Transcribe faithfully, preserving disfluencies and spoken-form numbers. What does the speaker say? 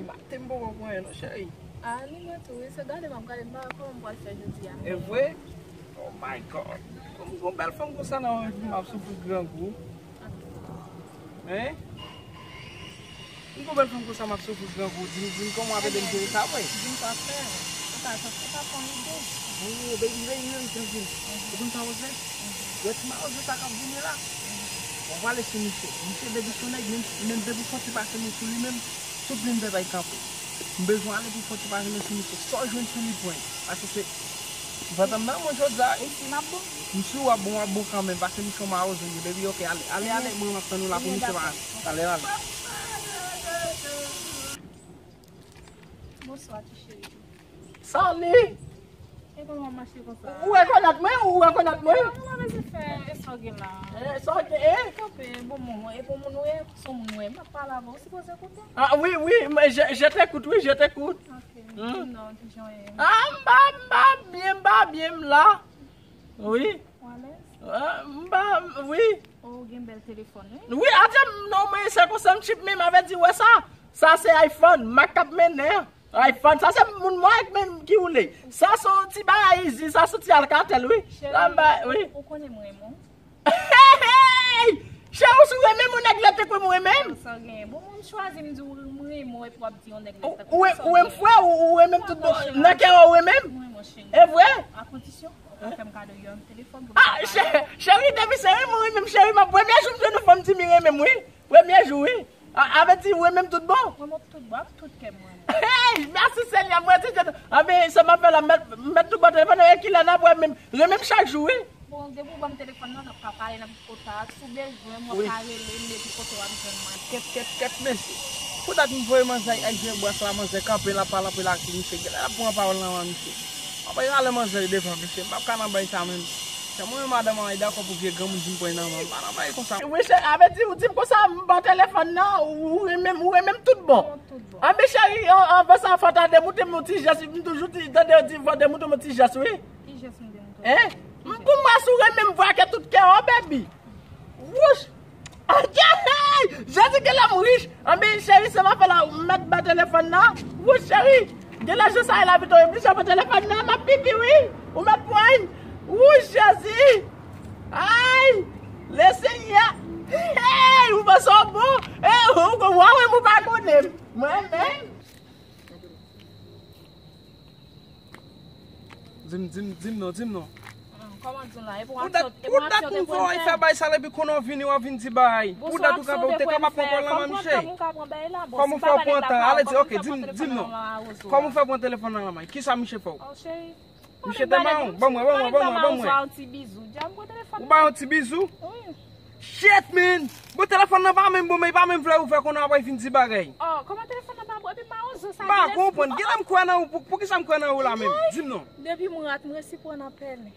Maten m poko pran anyen non, cheri. Ah, li mwen tou, wi. Se gade m ap gade, m pa wè kòman m pral fè jodi a. E vre? Oh my God. M gon bèl fanm konsa nan yon jou, m ap soufri grangou. Hein? M gon bèl fanm konsa, m ap soufri grangou. Di m, di m kòman w ap ede m jere sa, vre? Di m sa fè. Ou pa, ou pa pran lide. Oh, baby, baby, baby, trankil. Ou konn sa w fè? Wè ti mawozo sa k ap vini la? Bon, w prale sou misye. Misye depi se yon nèg, menm, menm depi w santi pase men sou li menm, tout grenn tèt ay kanpe. M bezwen ale pou w santi pase men sou misye. Sa w jwenn sou li pran. Paske se, vant an m nan mwen jodi a. E si m ap bon? M si w ap bon, w ap bon kanmenm. Paske misye yon mawozo li ye, baby, ok, ale, ale, ale, mwen m ap tann ou la pou misye pa. Ale, ale. Bonswa, ti cheri. Sali! E kòman w mache konsa? Ou rekonèt mwen? Ou rekonèt mwen? Kòman w bezwen fè? E sa w gen la? E sa w gen? E? Kanpe, bon moun, e bon moun ou ye, se yon moun ou ye, m ap pale avè w, ou sipoze koute. Ah, wi, wi, mwen, je, je t'écoute, wi, je t'écoute. Ok, hmm? Di m non, kijan w ye? Ah, m pa, m pa byen, m pa byen, m la. Wi. Ou alèz? Ah, m pa, wi. Oh, ou gen bèl telefòn, wi. Wi, atè, non, men se konsa m chip men, m avè di, wè sa. Sa se iPhone, Mac k ap mennen. iPhone, sa se moun mwen menm ki woule. Sa se yon ti bagay izi, sa soti Alcatel, wi. Cheri, la m ba, wi. Ou, ou konnen m renmen w. Hey! Cheri, ou sou renmen m, ou nèg lè te kwè m renmen m? Sa gen. Bon, mwen m chwazi m di w m renmen w, epi w ap di yon nèg lè te kwè m. Ou, ou, ou renmen m frè, ou, ou renmen m tout bon. Nan kè w renmen m? M renmen w, cheri. E vre? A kondisyon, ou fè m kado yon telefòn pou m ka pale. Ah, chè-, cheri, depi se renmen w renmen m, cheri, m ap, premye jou m jwenn yon fanm di m li renmen m, wi. Premye jou, wi. A, avè di, ou renmen m tout bon? Mwen, mwen tout bon, ak tout kè m renmen. Hey, mèsi Senyè, mwen di, anben, sa m ap fè la, m mèt, m mèt tout bon telefòn nan, e kilè n ap wè menm, renmen m chak jou, wi. Bon, depi w ban m telefòn nan, n ap ka pale, n ap kontak, si w bezwen m, w ap ka rele m, depi kote w ap jwenn mwen. Kèt, kèt, kèt, mesye. Pou dat m voye manzè al jwe bras la, manzè kanpe, l ap pale anpil ak misye, genlè l ap pran pawòl nan men misye. Anpil rale manzè yo devan misye, m p ap ka nan bay sa menm. Se mwen menm madanm an, li dakò pou vye granmoun di m pran nan men m, m pa nan bay konsa. Wi, chè, avè di, ou di m konsa, m ban telefòn nan, ou, ou renmen m, ou renmen m tout bon. Tout bon. Anben cheri, an, anvan sa, fò w ta demoute m yon ti jès, m toujou di, tande yo di, fò w demoute m yon ti jès, wi. Ki jès m demoute w? Hein? M pou m wè si w renmen m vre ak tout kè w, baby. Wouch! Jezi, genlè m rich! Anben, cheri, se m ap fè la, m mèt ba telefòn nan. Wouch, cheri! Genlè jou sa e la pito, m plis pran telefòn nan, m ap pipi, wi! Ou mèt pran l! Wouch, Jezi! Ay! Le Senyè! Hey! Ou panse w bon? Hey! Ou, ou, ou, ou pa konnen m! Mwen menm? Di m, di m, di m non, di m non. Kòman di w la? E pou aksyon, e pou aksyon te pran fè. Pou dat m fè w fè bay sa la, epi kounye a w vini, w ap vin di bay. Pou dat ou kanpe, ou te kapab pran pawòl nan men misye. Kòman w fè w pran tan? Ale di, ok, di m, di m non. Kòman w fè w pran telefòn nan men l? Kisa misye fè w? Misye te mawon. Ban mwen, ban mwen, ban mwen, ban mwen. Ou ba yon ti bizou? Shit, man! Bon, telefòn nan pa menm bon, men li pa menm vle ouvè kounye a, apre vin di bagay. Oh, kòman telefòn nan pa bon? Epi mawozo sa. M pa konprann. Genlè m kwè nan ou, pou, poukisa m kwè nan ou la menm? Di m non. Depi m rat, m resi pran nan pèlen.